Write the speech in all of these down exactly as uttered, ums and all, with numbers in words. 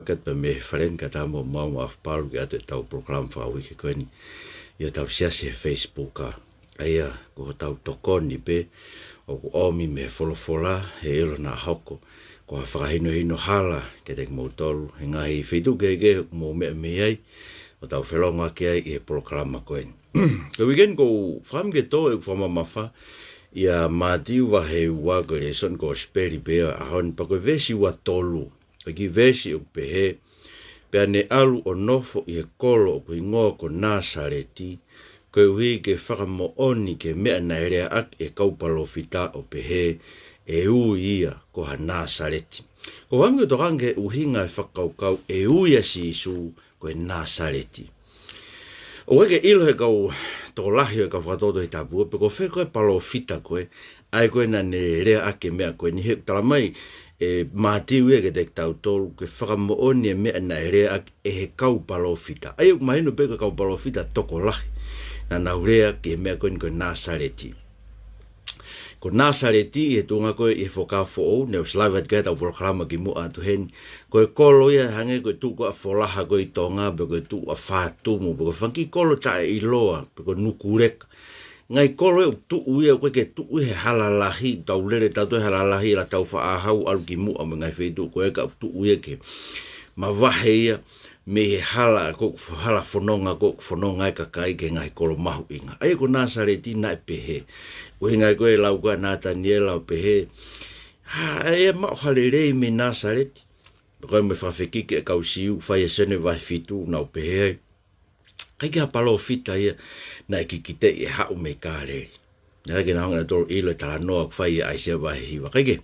Kata mei he fale ni kae ʻatā mo maʻu ʻa Fapalu ke ʻoatu ʻetau polokalama fakauike ko eni ʻi hotau siasi he Facebook. ʻA ia, ko hotau tokoni pē ʻoku ʻomi mei he folofola, he ʻilo naʻa hoko ko ha fakahinohino hala kiate kimoutolu he ngaahi feituʻu kehekehe ʻoku mou meʻa mei ai, ʻo tau felongoaki ai ʻi he polokalama ko eni. Ko e uike ni ʻoku ou fakaʻamu ke tō ʻeku fakamamafa ʻia Mātiu vahe ua, ko e lēsoni kosipeli pē ʻo e ʻaho ni, pea ko e veesi ua tolu. Ko e kiʻi veesi ʻoku pehē: Pea ne ʻalu ʻo nofo ʻi he kolo ʻoku hingoa ko Nāsaleti, koeʻuhi ke fakamoʻoni ki he meʻa naʻe leaʻaki ʻe he kau palōfita ʻo pehē, ʻe ui ia ko ha Nāsaleti. ʻOku ou fakaʻamu ke tokanga ki he ʻuhinga e fakakaukau ʻe ui ʻa Sīsū ko e Nāsaleti. ʻOku ʻikai ke ʻilo ʻe he kau tokolahi ʻo e kau fakatotolo Tohi Tapu pe ko fē ko ē palōfita ko ē, ʻa ē ko ē naʻa ne leaʻaki e meʻa ko eni, he ʻoku talamai ʻe Mātiu ia kiate kitautolu ke fakamoʻoni e meʻa naʻe leaʻaki ʻe he kau palōfita. ʻA ia ʻoku mahino pē ko e kau palōfita tokolahi naʻa nau lea ki he meʻa ko eni ko e Nāsaleti. Ko Nāsaleti ʻi he tuʻunga ko ē ʻi he Fuakava Foʻou, ne u slive atu ki ai ʻetau polokalama kimuʻa atu heni, ko e kolo ia hangē ko e tuʻu ko ē ʻa Folaha ko ē ʻi Tonga, pe ko e tuʻu ʻa Fatumu, pe ko e fanga kiʻi kolo taʻeʻiloa, pe ko Nukuleka. Ngaahi kolo ē ʻoku tuʻu ia, ʻoku ʻikai ke tuʻu ia he hala lahi, tau lele tautolu he hala lahi, ʻa Lautoka, Faʻahau, ʻalu kimuʻa mo e ngaahi feituʻu ko ē, ka ʻoku tuʻu ia ki he mavahe ia mei he hala, ko e hala fononga, ko e fononga e kakai ki he ngaahi kolo mahuʻinga. ʻA ia ko Nāsaleti naʻe pehē. ʻUhinga ia ko e lau ko ē ʻa Nataniela ʻo pehē, ha, ʻe maʻu ha lelei mei Nāsaleti. Pea ko e meʻa fakafekiki e kau Siu, fai ʻa Sione vahe fitu, nau pehē ai, ʻikai ke ʻi ai ha palōfita ia naʻe kikiteʻi ʻe haʻu mei Kāleli. Naʻe ʻikai ke nau hanga ʻe nautolu ʻo ʻilo e talanoa ʻoku fai ʻe ʻAisea vahe hiva. Kae kehe,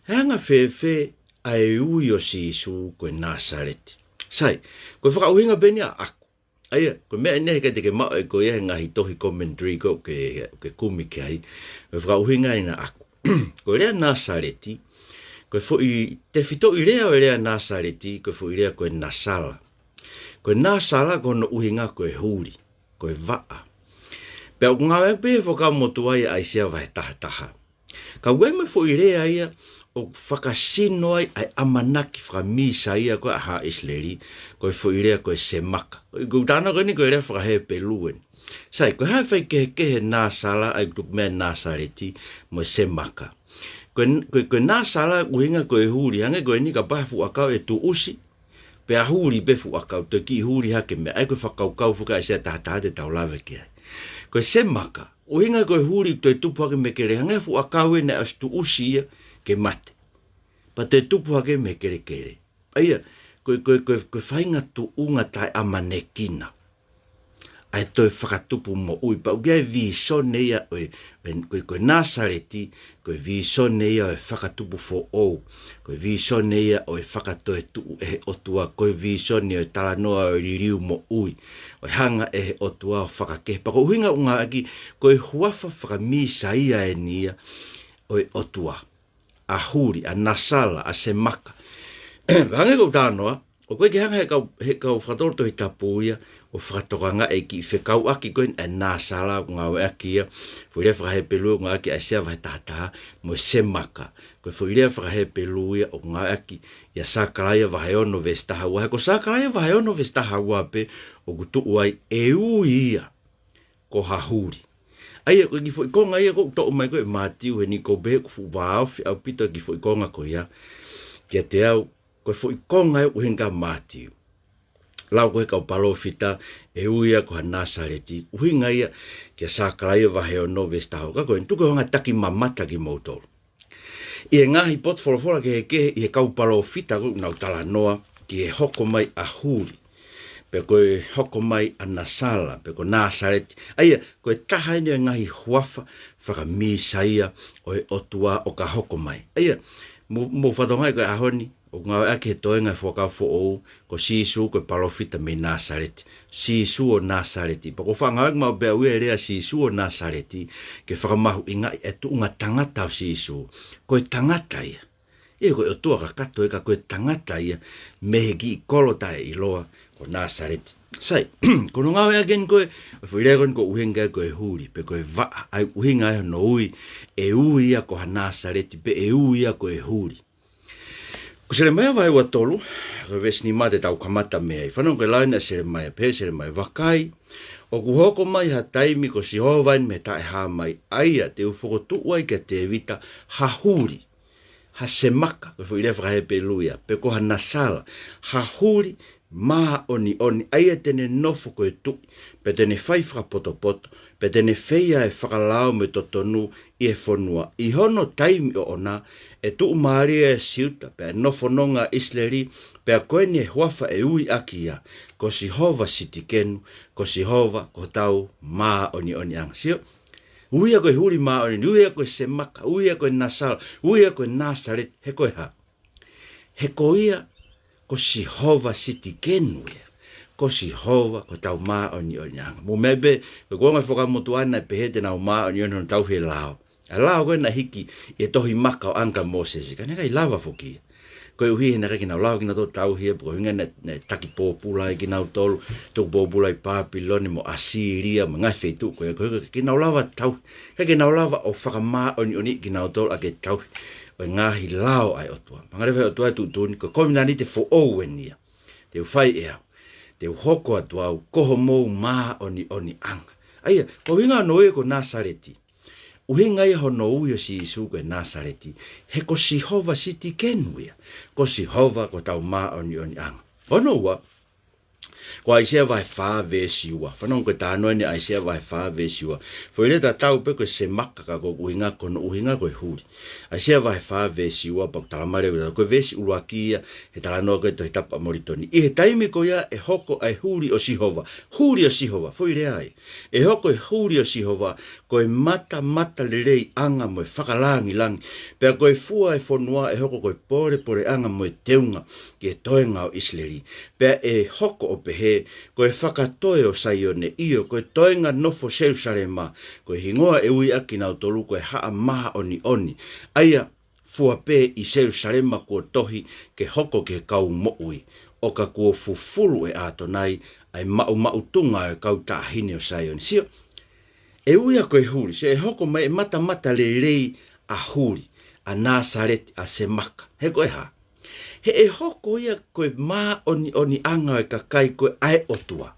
ʻe anga fēfē ʻa e ui ʻo Sīsū ko e Nāsaleti? Sai, ko e fakaʻuhinga pē eni ʻaʻaku. ʻA ia, ko e meʻa eni he ʻikai te ke maʻu ʻe koe ia he ngaahi tohi commentary ko ē ʻoku ke, ʻoku ke kumi ki ai. Ko e fakaʻuhinga eni ʻaʻaku. Ko e lea Nāsaleti, ko e foʻi tefitoʻi lea ʻo e lea Nāsaleti, ko e foʻi lea ko e nasala. Ko e nasala ko hono ʻuhinga ko e huli, ko e vaʻa. Pea ʻoku ngāueʻaki pē he Fuakava Motuʻa ia ʻAisea vahe taha taha. Ka ʻoku ʻi ai mo e foʻi lea ia ʻoku fakasino ai ʻa e ʻamanaki faka-Mīsaia ko ē ʻa haʻa ʻIsileli, ko e foʻi lea ko e semaka. Ko e, ko e talanoa ko eni ko e lea faka-Hepelū eni. Sai, ko e hā e faikehekehe nasala, ʻa ia ʻoku tupu mei ai Nāsaleti, mo e semaka? Ko e, ko e, ko e nasala ʻuhinga ko e huli, hangē ko eni kapau ha fuʻu ʻakau ʻe tuʻusi, pea huli pē fuʻu ʻakau, toe kiʻi huli hake meʻa, ʻa ia ko e fakakaukau foki ʻa ʻAisea taha taha te tau lave ki ai. Ko e semaka, ʻuhinga ko e huli toe tupu hake mei he kele, hangē ha fuʻu ʻakau ē naʻe ʻosi tuʻusi ia ke mate, pea toe tupu hake mei he kelekele. ʻA ia, ko e, ko e, ko e, ko e faʻahinga tuʻunga taʻeʻamanekina ʻa e toe fakatupu moʻui. Pea ʻoku ʻi ai e vīsone ia ʻo e, ʻo e, ko e, ko e Nāsaleti, ko e vīsone ia ʻo e fakatupu foʻou. Ko e vīsone ia ʻo e fakatoetuʻu ʻe he ʻOtua. Ko e vīsone ʻo e talanoa ʻo e liliu moʻui, ʻo e hanga ʻe he ʻOtua ʻo fakakehe. Pea ko e ʻuhinga ʻoku ngāueʻaki, ko e huafa faka-Mīsaia eni ia ʻo e ʻOtua, ʻa huli, ʻa nasala, ʻa semaka. Hangē ko ʻeku talanoa, ʻoku ʻikai ke hanga he kau, he kau fakatotolo Tohi Tapu ia ʻo fakatokangaʻi e kiʻi fekauʻaki ko eni ʻa e nasala ʻoku ngāueʻaki ia, foʻi lea faka-Hepelū ʻoku ngāueʻaki ʻi ʻAisea vahe taha taha, mo e semaka. Ko e foʻi lea faka-Hepelū ia ʻoku ngāueʻaki ʻia Sakalaia vahe ono veesi taha ua. He ko Sakalaia vahe ono veesi taha ua pē ʻoku tuʻu ai e ui ia ko ha huli. ʻA ia, ko e kiʻi foʻi konga ia ʻoku toʻo mai ko ē ʻe Mātiu heni, ʻoku ou pehē ʻoku fuʻu vāofi ʻaupito e kiʻi foʻi konga ko ia kiate au, ko e foʻi konga ia ʻoku ʻuhinga kia Mātiu. Lau ko ē he kau palōfita, ʻe ui ia ko ha Nāsaleti, ʻuhinga ia kia Sakalaia vahe ono veesi taha ua. Ka ko eni tuku ke u hanga ʻo taki mamata kimoutolu ʻi he ngaahi potu folofola kehekehe ʻi he kau palōfita ʻoku nau talanoa ki he hoko mai ʻa huli, pe ko e hoko mai ʻa nasala, pe ko Nāsaleti. ʻA ia, ko e taha eni ʻo e ngaahi huafa faka-Mīsaia ʻo e ʻOtua ʻoka hoko mai. ʻA ia, mou, mou fakatokangaʻi ko e ʻaho ni, ʻoku ngāueʻaki he toenga e Fuakava Foʻou, ko Sīsū ko e palōfita mei Nāsaleti. Sīsū ʻo Nāsaleti. Pea ʻoku ou faʻa ngāueʻaki maʻu pē ʻe au ia e lea Sīsū ʻo Nāsaleti ke fakamahuʻingaʻi e tuʻunga tangata ʻo Sīsū. Ko e tangata ia. ʻIkai ko e ʻOtua kakato ia, ka ko e tangata ia mei he kiʻi kolo taʻeʻiloa ko Nāsaleti. Sai, ko hono ngāueʻaki eni ko ē ʻo e foʻi lea ko eni ʻoku ʻuhinga ai ko e huli, pe ko e vaʻa, ʻa ia ʻoku ʻuhinga ai hono ui, ʻe ui ia ko ha Nāsaleti, pe ʻe ui ia ko e huli. Ko Selemaia vahe ua tolu, ko e veesi nima te tau kamata mei ai. Fanongo ki he lau ʻa Selemaia, pehē ʻe Selemaia: Vakai, ʻoku hoko mai ha taimi ko Sihova eni mei he taʻehāmai, ʻa ia te u fokotuʻu ai kia Tēvita ha huli, ha semaka, ko e foʻi lea faka-Hepelū ia, pe ko ha nasala, ha huli māʻoniʻoni, ʻa ia te ne nofo ko e tuʻi, pea te ne fai fakapotopoto, pea te ne feia e fakalao mo e totonu ʻi he fonua. ʻI hono taimi ʻoʻona, ʻe tuʻumālie ʻa Siuta, pea ʻe nofo nonga ʻa ʻIsileli, pea ko eni e huafa ʻe ui ʻaki ia, ko Sihova Sitikenu, ko Sihova ko hotau māʻoniʻoniʻanga. Sio, ui ia ko e huli māʻoniʻoni, ui ia ko e semaka, ui ia ko e nasala, ui ia ko e Nāsaleti, he ko e hā? He ko ia ko Sihova Sitikenu ia. Ko Sihova ko hotau māʻoniʻoniʻanga. Mou meʻa pē, ko e kuonga Fuakava Motuʻa naʻe pehē te nau māʻoniʻoni hono tauhi e lao. ʻA e lao ko ē naʻe hiki ʻi he tohi maka ʻo e ʻaho kia Mōsese, ka naʻe ʻikai lava foki ia. Koeʻuhi he naʻe ʻikai ke nau lava kinautolu tauhi ia, pea ko e ʻuhinga naʻe, naʻe taki pōpula ai kinautolu, tuku pōpula ʻi Pāpilone mo ʻAsīlia mo e ngaahi feituʻu ko ē, koeʻuhi ʻikai ke nau lava tauhi, ʻikai ke nau lava ʻo fakamāʻoniʻoniʻi kinautolu ʻaki e tauhi ʻo e ngaahi lao ʻa e ʻOtua. Pea hanga leva ʻe he ʻOtua ʻo tuʻutuʻuni, ko e kovinānite foʻou eni ia te u fai ʻe au, te u hoko atu au ko homou māʻoniʻoniʻanga. ʻA ia, ko e ʻuhinga hono ui ko Nāsaleti. ʻUhinga ia hono ui ʻo Sīsū ko e Nāsaleti, he ko Sihova Sitikenu ia, ko Sihova ko hotau māʻoniʻoniʻanga. Hono ua, ko ʻAisea vahe fā veesi ua. Fanongo ki he talanoa ʻeni ʻAisea vahe fā veesi ua. Foʻi lea tatau pē ko e semaka, ka ko e ʻuhinga, ko hono ʻuhinga ko e huli. ʻAisea vahe fā veesi ua, pea ʻoku talamai leva, ko e veesi ʻuluaki ia he talanoa ko ē Tohi Tapu ʻa Molitoni. ʻI he taimi ko ia ʻe hoko ai e huli ʻo Sihova. Huli ʻo Sihova, foʻi lea ia. ʻE hoko e huli ʻo Sihova ko e matamataleleʻanga mo e fakalāngilangi, pea ko e fua ʻo e fonua ʻe hoko ko e pōlepoleʻanga mo e teunga ki he toenga ʻo ʻIsileli. Pea ʻe hoko ʻo pehē, ko e fakatoe ʻo Saione, ʻio, ko e toenga nofo Selūsalema, ko e hingoa ʻe ui ʻaki kinautolu ko e Haʻa Māʻoniʻoni, ʻa ia fua pē ʻi Selūsalema kuo tohi ke hoko ki he kau moʻui, ʻo ka kuo fufulu ʻe ʻAtonai ʻa e maʻumaʻutunga ʻo e kau taʻahine ʻo Saione. Sio, ʻe ui ia ko e huli, sio, ʻe hoko mai e matamatalelei ʻa huli, ʻa Nāsaleti, ʻa semaka. He ko e hā? He ʻe hoko ia ko e māʻoniʻoniʻanga ʻo e kakai ko ē ʻa e ʻOtua.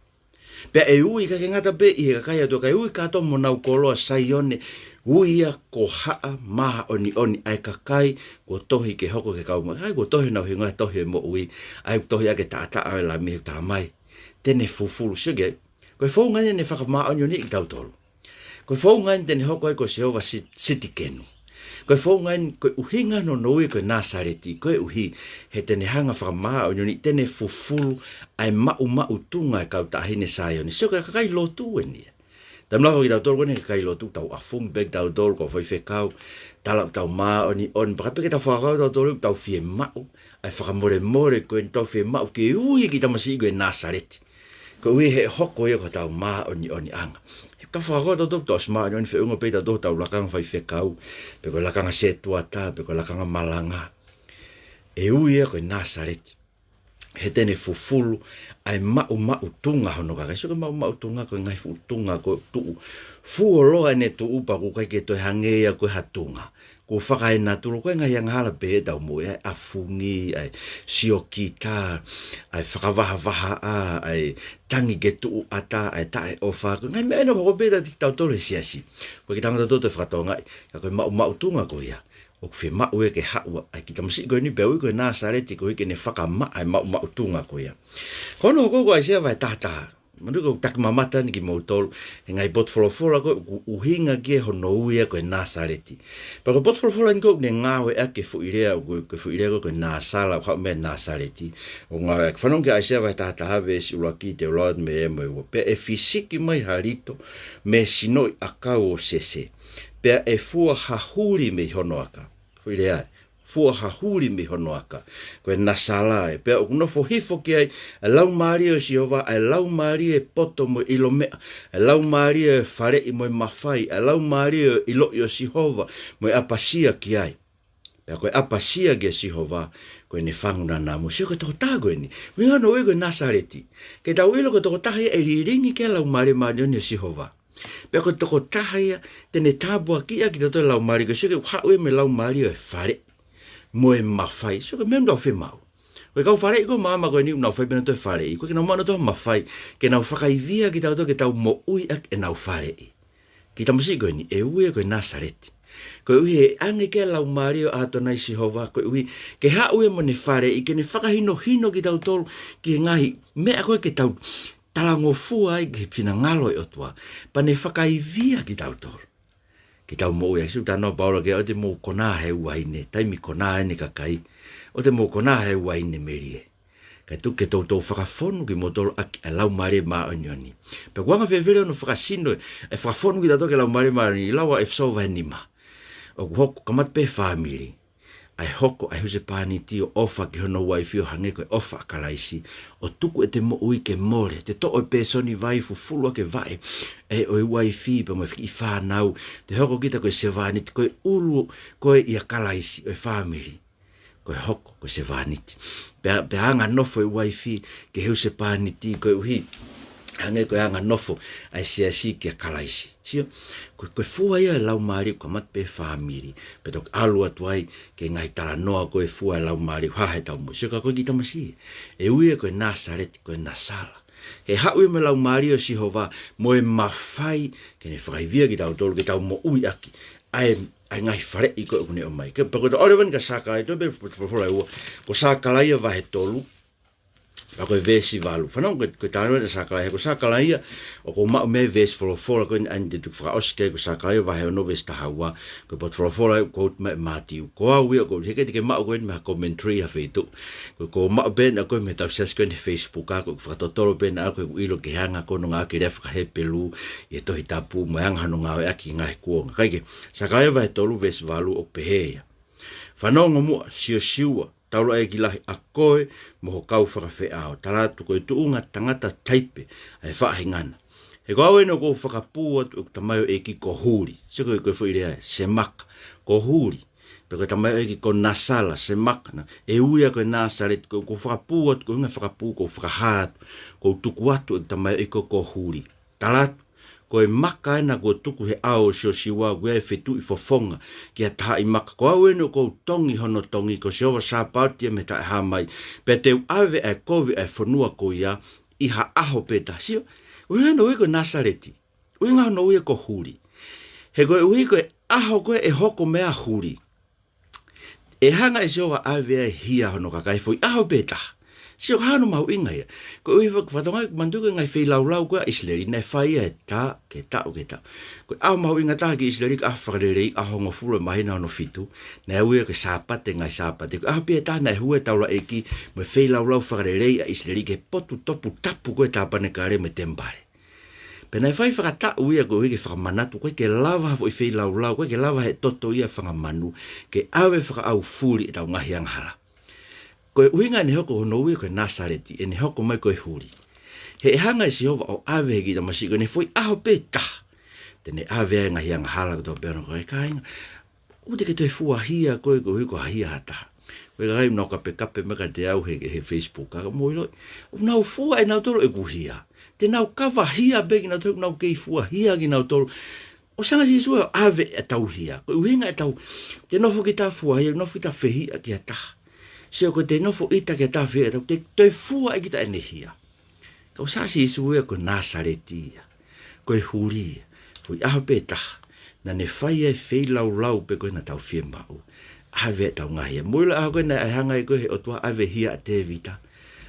Pea ʻe ui, ʻikai ke ngata pē ʻi he kakai ʻa e ʻOtua, kae ui kātoa mo honau koloa, Saione, ui ia ko Haʻa Māʻoniʻoni, ʻa e kakai kuo tohi ke hoko ki he kau moʻui, ʻa ia kuo tohi honau hingoa he tohi ʻo e moʻui, ʻa ia kuo tohi ʻaki e taʻataʻa ʻo e Lami, he ʻoku talamai te ne fufulu. Sio ki ai, ko e founga eni ʻene fakamāʻoniʻoniʻi kitautolu. Ko e founga eni te ne hoko ai ko Sihova Sit-, Sitikenu. Ko e founga eni, ko e ʻuhinga hono ui ko e Nāsaleti, koeʻuhi he te ne hanga ʻo fakamāʻoniʻoniʻi, te ne fufulu ʻa e maʻumaʻutunga ʻo e kau taʻahine Saione. Sio, ko e kakai lotu eni ia. Taimi lahi kitautolu ko eni kakai lotu, tau ʻafungi pē kitautolu ko e faifekau, tala ʻoku tau māʻoniʻoni, pea kapau ʻikai ke tau fakakaukau tautolu ʻoku tau fiemaʻu ʻa e fakamolemole ko eni, tau fiemaʻu ke ui e kiʻi tamasiʻi ko e Nāsaleti, koeʻuhi he ʻe hoko ia ko hotau māʻoniʻoniʻanga. He ka fakakaukau tautolu ʻoku tau ʻosi māʻoniʻoni, feʻunga pē tautolu hotau lakanga faifekau, pe ko e lakanga sētuata, pe ko e lakanga malanga. ʻE ui ia ko e Nāsaleti, he te ne fufulu ʻa e maʻumaʻutunga hono kakai. Sio ki he maʻumaʻutunga, ko e ngaahi fuʻu tunga ko ē ʻoku tuʻu, fuoloa ʻene tuʻu pea ʻoku ʻikai ke toe hangē ia ko ha tunga. Kuo fakaenatula, ko e ngaahi angahala pē ʻetau moʻui, ʻa e ʻafungi, ʻa e siokita, ʻa e fakavahavahaʻa, ʻa e tangi ke tuʻu ʻatā, ʻa e taʻeʻofa, ko e ngaahi meʻa ʻeni ʻoku hoko pē ʻiate kitautolu he siasi. ʻOku ʻikai ke tau toe fakatokangaʻi, ka ko e maʻumaʻutunga ko ia ʻoku fiemaʻu ia ke haʻu ai e kiʻi tamasiʻi ko eni, pea ui ko e Nāsaleti, koeʻuhi ke ne fakamaʻa e maʻumaʻutunga ko ia. Ko hono hoko ko ʻAisea vahe taha taha. Manatuʻi ʻoku ou taki mamata eni kimoutolu he ngaahi potu folofola ko ē ʻoku ʻuhinga ki ai hono ui ia ko e Nāsaleti. Pea ko e potu folofola eni ko ē ʻoku ne ngāueʻaki e foʻi lea, ko e, ko e foʻi lea ko ē ko e nasala, ʻoku haʻu mei he Nāsaleti. ʻOku ngāueʻaki, fanongo ki ʻAisea vahe taha taha veesi ʻuluaki, te u lau atu mei he ua. Pea ʻe fisiki mai ha lito mei he sinoʻi ʻakau ʻo Sese, pea ʻe fua ha huli mei hono aka. Foʻi lea ē, fua ha huli mei hono aka. Ko e nasala ē, pea ʻoku nofo hifo ki ai ʻa e Laumālie ʻo Sihova, ʻa e laumālie ʻo e poto mo e ʻilo meʻa, ʻa e laumālie ʻo e faleʻi mo e mafai, ʻa e laumālie ʻo e ʻiloʻi ʻo Sihova, mo e ʻapasia ki ai. Pea ko e ʻapasia kia Sihova ko ʻene fangu nanamu. Sio ki he tokotaha ko eni. ʻUhinga hono ui ko e Nāsaleti, ke tau ʻilo ko e tokotaha ia ʻe lilingi ki ai e Laumālie Māʻoniʻoni ʻo Sihova. Pea ko e tokotaha ia te ne tāpuakiʻi ʻaki kitautolu e Laumālie, ko e sio ki he ʻoku haʻu ia mei he laumālie ʻo e faleʻi, mo e mafai. Sio ko e meʻa ʻoku nau fiemaʻu. Ko e kau faleʻi ko e maama ko eni ʻoku nau fai pē ʻenau toe faleʻi. ʻOku ʻikai ke nau maʻu ʻenau toe mafai ke nau fakaivia kitautolu ke tau moʻui ʻaki ʻenau faleʻi. Kiʻi tamasiʻi ko eni, ʻe ui ia ko e Nāsaleti. Koeʻuhi ʻe ʻange ki ai e Laumālie ʻo ʻAtonai Sihova, koeʻuhi ke haʻu ia mo ʻene faleʻi, ke ne fakahinohino kitautolu ki he ngaahi meʻa ko ē ke tau talangofua ai ki he finangalo ʻo e ʻOtua, pea ne fakaivia kitautolu ke tau moʻui ai. Sio, talanoa ʻa Paula ki ai, ʻoua te mou konā he uaine, taimi konā eni e kakai, ʻoua te mou konā he uaine melie. Kae tuku ke toutou fakafonu kimoutolu ʻaki ʻa e Laumālie Māʻoniʻoni. Pea ʻoku anga fēfē hono fakasino e, e fakafonu kitautolu ki he Laumālie Māʻoniʻoni, lau ʻa ʻEfesō vahe nima. ʻOku hoko, kamata pē he fāmili, ʻa e hoko ʻa e husepāniti ʻo ʻofa ki hono uaifi ʻo hangē ko e ʻofa ʻa Kalaisi, ʻo tuku ʻete moʻui ke mole, te toʻo e pēsoni vai, fufulu ʻaki e vaʻe ʻo e uaifi pea mo e kiʻi fānau, te hoko kita ko e sevāniti, ko e ʻulu ko ē ʻia Kalaisi ʻo e fāmili. Ko e hoko ko e sevāniti. Pea, pea anga nofo e uaifi ki he husepāniti, koeʻuhi hangē ko e anga nofo ʻa e siasi kia Kalaisi. Sio, ko, ko e fua ia e Laumālie ʻoku kamata pē he fāmili, pea toki ʻalu atu ai ki he ngaahi talanoa ko e fua e Laumālie ʻoku hā he taumuʻa. Sio, ka ko e kiʻi tamasiʻi, ʻe ui ia ko e Nāsaleti, ko e Nasala. He haʻu ia mo e Laumālie ʻo Sihova mo e mafai ke ne fakaivia kitautolu ke tau moʻui ʻaki ʻa e, ʻa e ngaahi faleʻi ko ē ʻoku ne ʻomai. Ke, pea ko e tau ʻalu leva eni kia Sakalaia, toe pē fo-, fo-, folofola ʻe ua, ko Sakalaia vahe tolu, pea ko e veesi valu. Fanongo ko e, ko e talanoa ʻa Sakalaia, ko Sakalaia, ʻoku ou maʻu mei ai e veesi folofola ko eni, ʻa eni te u fakaʻosi ki ai, ko Sakalaia vahe ono veesi taha ua, ko e potu folofola ʻoku quote mai ʻe Mātiu. Ko au ia ʻoku ou, he ʻikai te ke maʻu ko eni mei ha commentary ha feituʻu. Ko, ʻoku ou maʻu pē eni ʻa ko ē mei he tau siasi ko eni he Facebook, ʻa ko ʻeku fakatotolo pē eni ʻa ko ʻeku ʻilo ki he anga ko hono ngāueʻaki e lea faka-Hepelū ʻi he Tohi Tapu mo e anga hono ngāueʻaki ʻi he ngaahi kuonga. Kae kehe, Sakalaia vahe tolu veesi valu ʻoku pehē ia: Fanongo muʻa, Siosiua, taulaʻeiki lahi, ʻa koe mo ho kau fakafeʻao. Tala atu, ko e tuʻunga tangata taipe ʻa e faʻahinga na. He ko au eni ʻoku ou fakapū atu ʻeku tamaioʻeiki ko Huli. Sio ko e, ko e foʻi lea ē, Semaka, ko Huli. Pe ko e tamaioʻeiki ko Nasala, Semaka, na, ʻe ui ia ko e Nāsaleti, ko, ʻoku ou fakapū atu, ko e ʻuhinga e fakapū, ʻoku ou fakahā atu, ʻoku ou tuku atu ʻeku tamaioʻeiki ko, ko Huli. Tala atu, ko e maka ena kuo tuku he ʻao ʻo Siosiua, ʻoku ʻi ai e fetuʻu fofonga ki ha tahaʻi maka. Ko au eni ʻoku ou tongi hono tongi, ko Sihova Sāpaoti ia mei he Taʻehāmai, pea te u ʻave ʻa e kovi ʻa e fonua ko ia ʻi ha ʻaho pē taha. Sio, ʻuhinga hono ui ko e Nāsaleti, ʻuhinga hono ui ia ko Huli. He koeʻuhi ko e ʻaho ko ē ʻe hoko mei ai ʻa Huli, ʻe hanga ʻe Sihova ʻo ʻave ai e hia ʻa hono kakai he foʻi ʻaho pē taha. Sio, ko e hā hono mahuʻinga ia? Koeʻuhi fa-, fatongia, manatuʻi ko e ngaahi feilaulau ko ē ʻa ʻIsileli naʻe fai ia he taʻu ki he taʻu ki he taʻu. Ko e ʻaho mahuʻinga taha ki ʻIsileli ko e ʻaho Fakalelei, ʻaho hongofulu ʻo e māhina hono fitu, naʻe ui ia ko e Sāpate, ngaahi Sāpate. Ko e ʻaho pē ia ʻe taha naʻe hū ai e taulaʻeiki mo e feilaulau fakalelei ʻa ʻIsileli ki he potu toputapu ko ē ʻo e tāpanekale mo e temipale. Pea naʻe fai fakataʻu ia koeʻuhi ke fakamanatu, ʻoku ʻikai ke lava ha foʻi feilaulau, ʻoku ʻikai ke lava he toto ia ʻo e fanga manu ke ʻave fakaʻaufuli ʻetau ngaahi angahala. Ko e ʻuhinga ʻene hoko hono ui ko e Nāsaleti, ʻene hoko mai ko e Huli, he ʻe hanga ʻe Sihova ʻo ʻave he kiʻi tamasiʻi ko eni he foʻi ʻaho pē taha, te ne ʻave ai e ngaahi angahala kotoa pē ʻo hono kakai. Kāinga, ʻoua te ke toe fua hia koe koeʻuhi ko ha hia ha taha. Ko e kakai ʻoku nau kapekape mai kiate au he, he Facebook, ka mou ʻiloʻi, ʻoku nau fua ʻe nautolu ʻeku hia. Te nau kava hia pē kinautolu, ʻoku nau kei fua hia kinautolu. ʻOsi hanga ʻe Sīsū ʻo ʻave ʻetau hia. Ko e ʻuhinga ʻetau, te nofo kita ʻo fua hia, nofo kita ʻo fehiʻa ki ha taha. Sio, ko ʻete nofo ʻita ki ha taha, fehiʻa ki ha taha, ʻoku te toe fua ʻe kita ʻene hia. Ka ʻoku sai, Sīsū ia ko e Nāsaleti ia, ko e Huli ia, foʻi ʻaho pē taha naʻa ne fai ai e feilaulau pē ko ē naʻa tau fiemaʻu, ʻave ʻetau ngaahi hia. Mou ʻilo e ʻaho ko ē naʻe hanga ai ko ē he ʻOtua ʻo ʻave e hia ʻa Tēvita,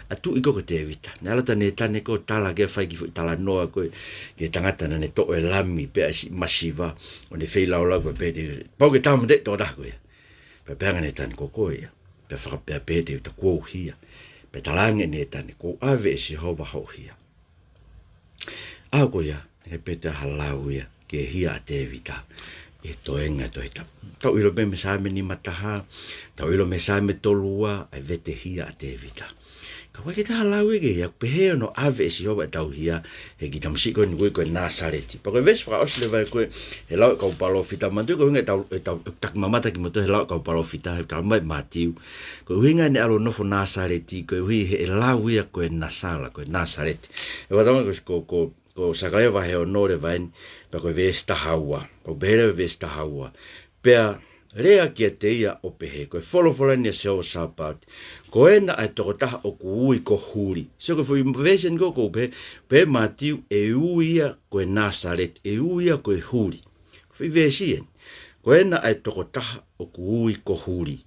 ʻa e tuʻi ko ē ko Tēvita. Naʻe ʻalu ʻa Nētane ko ē ʻo tala ki ai, fai e kiʻi foʻi talanoa ko ē ki he tangata naʻa ne toʻo e lami pē ʻa e siʻi masiva, ʻo ne feilaulau pē, pehē ʻe Tēvita, pau ke tāmateʻi e tokotaha ko ia. Pea pehē ange ʻe Nētane, ko koe ia. Pea fakapea pē ʻe Tēvita, kuo u hia. Pea talaange ʻe Nētane, kuo ʻave ʻe Sihova hoʻo hia. ʻAho ko ia, naʻe ʻikai pē toe ʻi ai ha lau ia ki he hia ʻa Tēvita ʻi he toenga e Tohi Tapu. Tau ʻilo pē mei he Saame nima taha, tau ʻilo mei he Saame tolu ua, ʻa e vete hia ʻa Tēvita. Ka ʻoku ʻikai ke toe ʻi ai ha lau ia ki he hia, pehē hono ʻave ʻe Sihova ʻetau hia he kiʻi tamasiʻi ko eni ʻoku ui ko e Nāsaleti. Pea ko e veesi fakaʻosi leva ko ē he lau ʻa e kau palōfita, manatuʻi ko e ʻuhinga ʻetau, ʻetau, ʻetau takimamata kimoutolu he lau ʻa e kau palōfita, he talamai ʻe Mātiu, ko e ʻuhinga ʻene ʻalu ʻo nofo Nāsaleti, koeʻuhi he ʻe lau ia ko e Nasala, ko e Nāsaleti. ʻE fatongia ko, ko, ko, ko Sakalaia vahe ono leva eni, pea ko e veesi taha ua. Pea ʻoku pehē leva e veesi taha ua: Pea lea kiate ia ʻo pehē, ko e folofola ni ʻa Sihova Sāpaoti, ko ena ʻa e tokotaha ʻoku ui ko Huli. So ko e foʻi version ko ē ʻoku pehē, pehē Mātiu, ʻe ui ia ko e Nāsaleti, ʻe ui ia ko e Huli. Ko e foʻi veesi eni. Ko ena ʻa e tokotaha ʻoku ui ko Huli.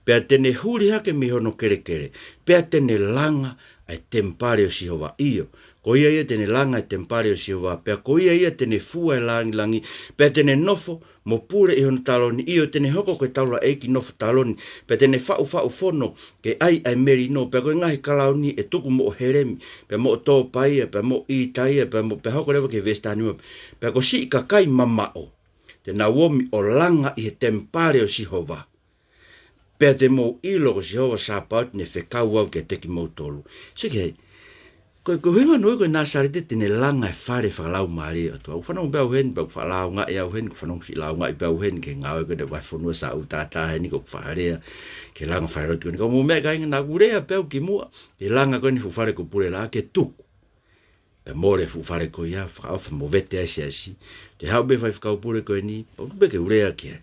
Pea te ne huli hake mei hono kelekele, pea te ne langa ʻa e temipale ʻo Sihova. ʻIo, ko ia ia te ne langa ʻa e temipale ʻo Sihova, pea ko ia ia te ne fua ʻa e langilangi, pea te ne nofo mo pule ʻi hono taloni. ʻIo, te ne hoko ko e taulaʻeiki nofo taloni, pea te ne faʻufaʻu fono ke ʻai ʻa e melino, pea ko e ngaahi kalauni ʻe tuku moʻo Helemi, pea moʻo Tōpaia, pea moʻo ʻItaia, pea mo, pea hoko leva ki he veesi taha nima, pea ko siʻi kakai mamaʻo te nau omi ʻo langa ʻi he temipale ʻo Sihova. Pea te mou ʻilo ko Sihova Sāpaoti ne fekau au kiate kimoutolu. Sio ki ai, ko e, ko e ʻuhinga hono ui ko e Nāsaleti te ne langa e fale fakalaumālie ʻo e ʻOtua. ʻOku fanongo pē au heni, pea ʻoku faʻa lāungaʻi au heni, ʻoku fanongo siʻi lāungaʻi pē au heni ki he ngāue ko eni ʻa e vahefonua Saʻu Tātā heni, ko ʻeku faʻa lea ki he langa falelotu ko eni. Ka mou meʻa kāinga, naʻá ku lea pē au kimuʻa ki he langa ko eni fuʻu fale ko Pulelaʻā ke tuku. Pea mole fuʻu fale ko ia, fakaʻofa mo vete ai e siasi. Te u haʻu pē Faifekau Pule ko eni, pea u tuku pē ke u lea ki ai.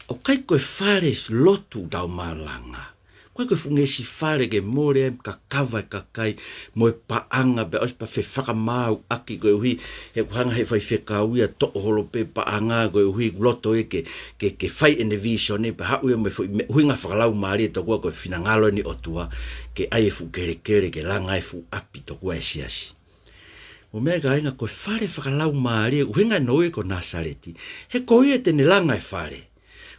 ʻOku ʻikai ko e fale lotu ʻoku tau malanga. ʻOku ʻikai ko e fuʻu ngeʻesi fale ke mole ai e kakava e kakai mo e paʻanga, pea ʻosi pea fefakamaauʻaki koeʻuhi he ʻoku hanga he faifekau ia ʻo toʻo holo pē paʻanga koeʻuhi ʻoku loto ia ke, ke, ke fai ʻene vīsone, pea haʻu ia mo e foʻi meʻa, ʻuhinga fakalaumālie tokua ko e finangalo eni ʻo e ʻOtua ke ʻai e fuʻu kelekele ke langa e fuʻu ʻapi tokua e siasi. Mou meʻa kāinga, ko e fale fakalaumālie, ʻuhinga hono ui ko Nāsaleti, he ko ia te ne langa e fale.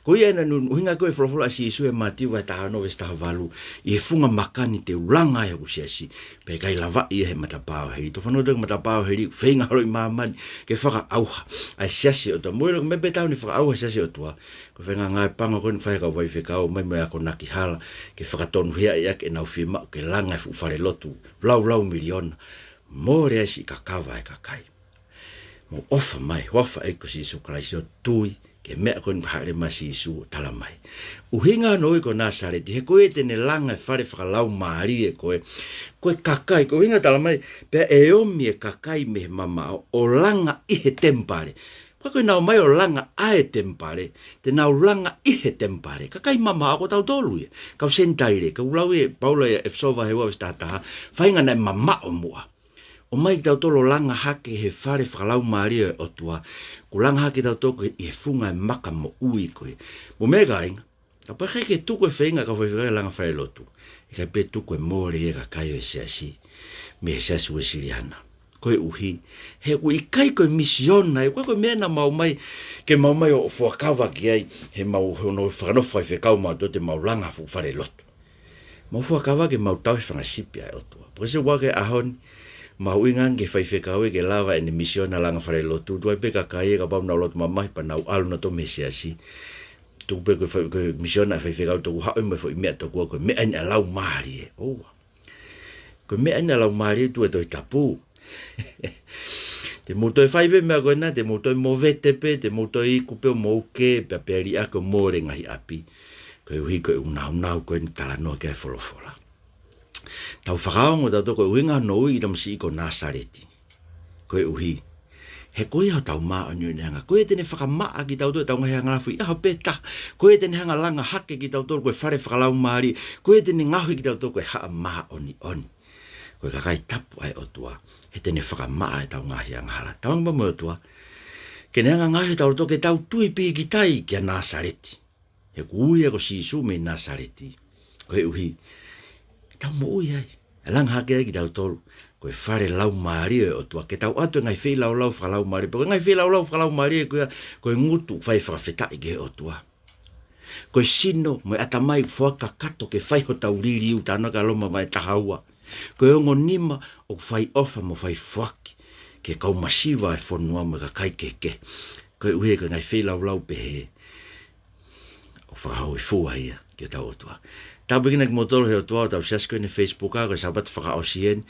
Ko ia ena naʻe ʻuhinga ko ē e folofola ʻa Sīsū ʻia Mātiu vahe taha ono veesi taha valu, ʻi he funga maka ni te u langa ai hoku siasi, pea ʻe ʻikai lavaʻi ia ʻe he matapā ʻo heli. Tau fanongo atu ki he matapā ʻo heli, feinga holo ʻi māmani ke fakaʻauha ʻa e siasi ʻo e ʻOtua. Mou ʻilo ko e meʻa pē taha ʻoku ne fakaʻauha e siasi ʻo e ʻOtua, ko e faʻahinga ngāue pango ko eni ʻoku fai ʻe he kau faifekau, ʻomai mo e akonaki hala ke fakatonuhiaʻi ʻaki ʻenau fiemaʻu ke langa e fuʻu fale lotu laulau miliona, mole ai siʻi kakava e kakai. Mou ʻofa mai, huafa ʻo e ʻEiki ko Sīsū Kalaisi, ʻo tui ki he meʻa ko eni ʻoku haʻele mai ʻa Sīsū ʻo talamai. ʻUhinga hono ui ko Nāsaleti, he ko ia te ne langa e fale fakalaumālie ko ē, ko e kakai, ko e ʻuhinga talamai, pea ʻe omi e kakai mei he mamaʻo ʻo langa ʻi he temipale. ʻOku ʻikai ko ʻenau ō mai ʻo langa ʻa e temipale, te nau langa ʻi he temipale. Kakai mamaʻo ko tautolu ia, kau Senitaile, kau lau ʻe Paula ʻia ʻEfesō vahe ua veesi taha taha, faʻahinga naʻe mamaʻo muʻa. ʻOmai kitautolu ʻo langa hake he fale fakalaumālie ʻo e ʻOtua. Kuo langa hake kitautolu ko ē ʻi he funga e maka moʻui ko ē. Mou meʻa kāinga, kapau ʻe ʻikai ke tuku e feinga ʻa e kau faifekau ke langa fale lotu, ʻe ʻikai pē tuku e mole ia e kakai ʻo e siasi mei he Siasi Uēsiliana. Koeʻuhi he ʻoku ʻikai ko e misiona, ʻoku ʻikai ko e meʻa naʻa mau ō mai ke mau ō mai ʻo fuakava ki ai, he mau hono fakanofo faifekau mautolu te mau langa fuʻu fale lotu. Mau fuakava ke mau tauhi e fanga sipi ʻa e ʻOtua. Pea ko e sio ua ki he ʻaho ni, mahuʻinga ange ki he faifekau ia ke lava ʻene misiona langa fale lotu. Tuai pē kakai ia kapau naʻa nau loto mamahi pea nau ʻalu nautolu mei he siasi, tuku pē ko e fai-, ko e misiona ʻa e faifekau, toki haʻu ia mo e foʻi meʻa tokua ko e meʻa eni ʻa e laumālie. ʻOua. Ko e meʻa eni ʻa e laumālie, tuʻu he Tohi Tapu. Te mou toe fai pē meʻa ko ena, te mou toe movete pē, te mou toe iku pē ʻo mou kē, pea pea liʻaki ʻo mole e ngaahi ʻapi. Koeʻuhi ko e ʻū nāunau ko eni ʻoku talanoa ki ai e folofola. Tau fakaongo tautolu ko e ʻuhinga hono ui e tamasiʻi ko Nāsaleti, koeʻuhi he ko ia hotau māʻoniʻoniʻanga. Ko ia te ne fakamaʻa kitautolu ʻetau ngaahi angahala ʻi he ʻaho pē taha. Ko ia te ne hanga ʻo langa hake kitautolu ko e fale fakalaumālie. Ko ia te ne ngaohi kitautolu ko e haʻa māʻoniʻoni, ko e kakai tapu ʻa e ʻOtua, he te ne fakamaʻa ʻetau ngaahi angahala. Tauange pē mo e ʻOtua ke ne hanga ʻo ngaohi kitautolu ke tau tui pīkitai kia Nāsaleti. He ʻoku ui ia ko Sīsū mei Nāsaleti. Koeʻuhi ke tau moʻui ai, ʻe langa hake ai kitautolu ko e fale laumālie ʻo e ʻOtua, ke tau ʻoatu e ngaahi feilaulau fakalaumālie. Pea ko e ngaahi feilaulau fakalaumālie ko ia, ko e ngutu ʻoku fai e fakafetaʻi ki he ʻOtua. Ko e sino mo e ʻatamai ʻoku foaki kakato ke fai hotau liliu, talanoa ki ai ʻa Loma vahe taha ua. Ko e ongo nima ʻoku fai ʻofa mo fai foaki ki he kau masiva ʻo e fonua mo e kakai kehekehe. Koeʻuhi ko e ngaahi feilaulau pehē ʻoku fakahōifua ia ki hotau ʻOtua. Tāpuekina kimoutolu ʻe he ʻOtua hotau siasi ko eni he Facebook, ʻa, ko e Sāpate fakaʻosi eni.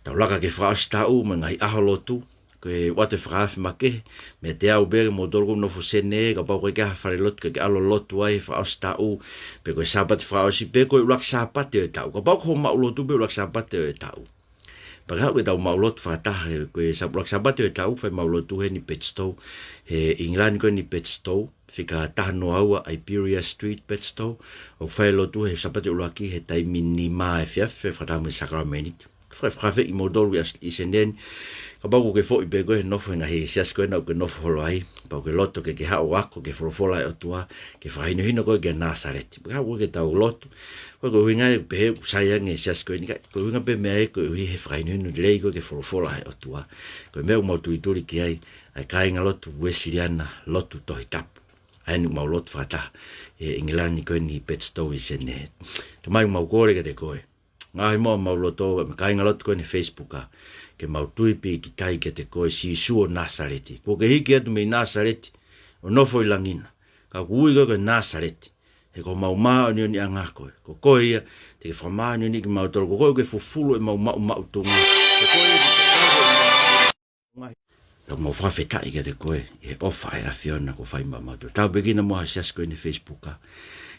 Tau laka ki he fakaʻosi taʻu mo e ngaahi ʻaho lotu. Ko e ʻoatu e fakaafe makehe meiate au pē, kimoutolu ʻoku nofo Senē, kapau ʻoku ʻikai ke ʻi ai ha fale lotu ke ke ʻalu ʻo lotu ai he fakaʻosi taʻu, pe ko e Sāpate fakaʻosi, pe ko e ʻuluaki Sāpate ʻo e taʻu. Kapau ko hoʻo maʻu lotu pē ʻuluaki Sāpate ʻo e taʻu, Pea ka haʻu ke tau maʻu lotu fakataha, he ko e Sāp-, ʻuluaki Sāpate ʻo e taʻu, fai ʻemau lotu heni Petstow, he ʻIngilani ko eni Petstow, fika taha noa ua Iberia Street, Petstow, ʻo fai lotu he Sāpate ʻuluaki he taimi nima efiafi, fakataha mo e sākalamēniti. Fai fakafeʻi kimoutolu ia ʻi Senē ni, kapau ʻoku ke foʻi pē koe he nofo he ngaahi siasi ko ena ʻoku ke nofo holo ai, pea ʻoku ke loto ke ke haʻu ʻo ako ki he folofola ʻa e ʻOtua, ke fakahinohino koe ki he Nāsaleti. Pea ka haʻu ke tau lotu, ko e ʻuhinga ia ʻoku pehē ʻoku sai ange e siasi ko eni, ka ko e ʻuhinga pē meʻa ia koeʻuhi he fakahinohino lelei koe ki he folofola ʻa e ʻOtua. Ko e meʻa ʻoku mau tulituli ki ai, ʻa e kāingalotu Uēsiliana Lotu Tohi Tapu. ʻA eni ʻoku mau lotu fakataha, ʻi ʻIngilani ko eni Petstow ʻi Senē. Tamai, mau kole kiate koe. Ngaohi muʻa homau loto, mo e kāingalotu ko eni Facebook, ke mau tui pīkitai kiate koe, Sīsū ʻo Nāsaleti. Kuo ke hiki atu mei Nāsaleti, ʻo nofo ʻi langi na. Ka ʻoku ui koe ko Nāsaleti. He ko homau māʻoniʻoniʻanga koe. Ko koe ia te ke fakamāʻoniʻoniʻi kimautolu. Ko koe ʻoku ke fufulu ʻemau maʻumaʻutunga. Ko koe ia te ke ʻave ʻemau ngaahi. Ka mau fakafetaʻi kiate koe ʻi he ʻofa ʻa e ʻAfiona kuo fai maʻamautolu. Tāpuekina muʻa ho siasi ko eni Facebook,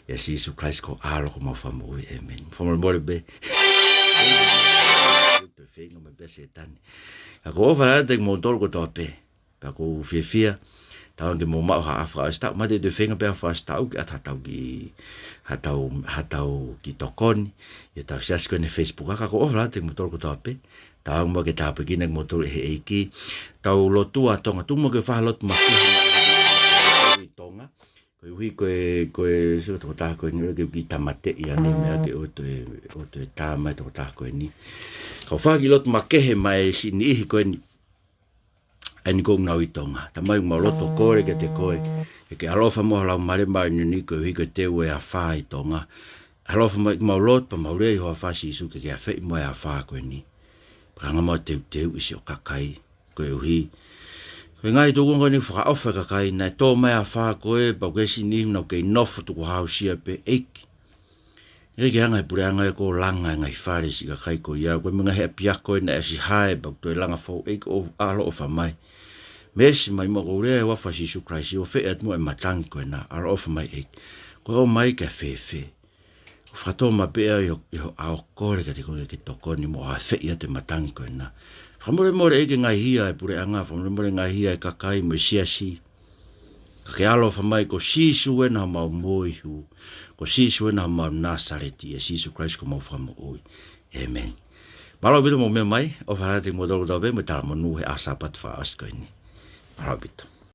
ʻia Sīsū Kalaisi ko ho ʻAlo ko homau Fakamoʻui. ʻĒmeni. Fakamolemole pē. Toe feinga mai pē ʻa Sētane. Ka ko e ʻofa lahi atu kiate kimoutolu kotoa pē. Pea ʻoku ou fiefia, tau ange ke mou maʻu ha fakaʻosi taʻu, mate te feinga pē ha fakaʻosi taʻu ke ʻata ha tau ki, ha tau, ha tau ki tokoni, ʻi heʻetau siasi ko eni Facebook, ka ko e ʻofa lahi atu kiate kimoutolu kotoa pē, tau ange muʻa ke tāpuekina kimoutolu ʻe he ʻEiki, tau lotu ʻa Tonga, tuku muʻa ke fai ha lotu makehe ʻi Tonga, koeʻuhi ko e, ko e, sio tokotaha ko eni, ke u kiʻi tāmateʻi ʻa e meʻa ke ʻoua toe, ʻoua toe tā mai tokotaha ko eni. Kau fai ha kiʻi lotu makehe mai siʻi niʻihi ko eni, ʻa eni ʻoku nau ʻi Tonga. Tamai, mau lotu ʻo kole kiate koe, ke ke ʻaloʻofa muʻa ho Laumālie Māʻoniʻoni koeʻuhi ko e teu ʻo e afā ʻi Tonga. ʻAloʻofa mai, mau lotu pea mau lea ʻi ho afā Sīsū ke ke afeʻi muʻa e afā ko eni. Pea ka hanga muʻa ʻo teuteuʻi siʻo kakai, koeʻuhi ko e ngaahi tūkunga ko eni ʻoku fakaʻofa e kakai, naʻe tō mai e afā ko ē, pea ʻoku ʻi ai siʻi niʻihi naʻa nau kei nofo tukuhāusia pē, ʻEiki. ʻEiki, hanga ʻe he puleʻanga ia ʻo langa e ngaahi fale siʻi kakai ko ia, ko e meʻa ngaahi ʻapiako ē naʻe ʻosi hae pea ʻoku toe langa foʻou, ʻEiki ʻoku ʻaloʻofa mai. Meesi mai muʻa, ʻoku ou lea ʻi he huafa ʻo Sīsū Kalaisi, ʻofeʻi atu muʻa e matangi ko ena, ʻaloʻofa mai ʻEiki. Ko e ʻomai ki ai fēfē? ʻOku fakatōmapeʻa ʻi ho, ʻi ho ʻao, kole kiate koe ke ke tokoni mo afeʻi atu e matangi ko ena. Fakamolemole ʻEiki e ngaahi hia ʻa e puleʻanga, fakamolemole e ngaahi hia ʻa e kakai mo e siasi. Ka ke ʻaloʻofa mai, ko Sīsū ena homau moihu, ko Sīsū ena homau Nāsaleti, ʻia Sīsū Kalaisi ko homau Fakamoʻui. ʻĒmeni. Mālō ʻaupito hoʻomou meʻa mai, ʻofa lahi atu kiate kimoutolu kotoa pē, mo e talamonū he ʻaho Sāpate fakaʻosi ko eni. Mālō ʻaupito.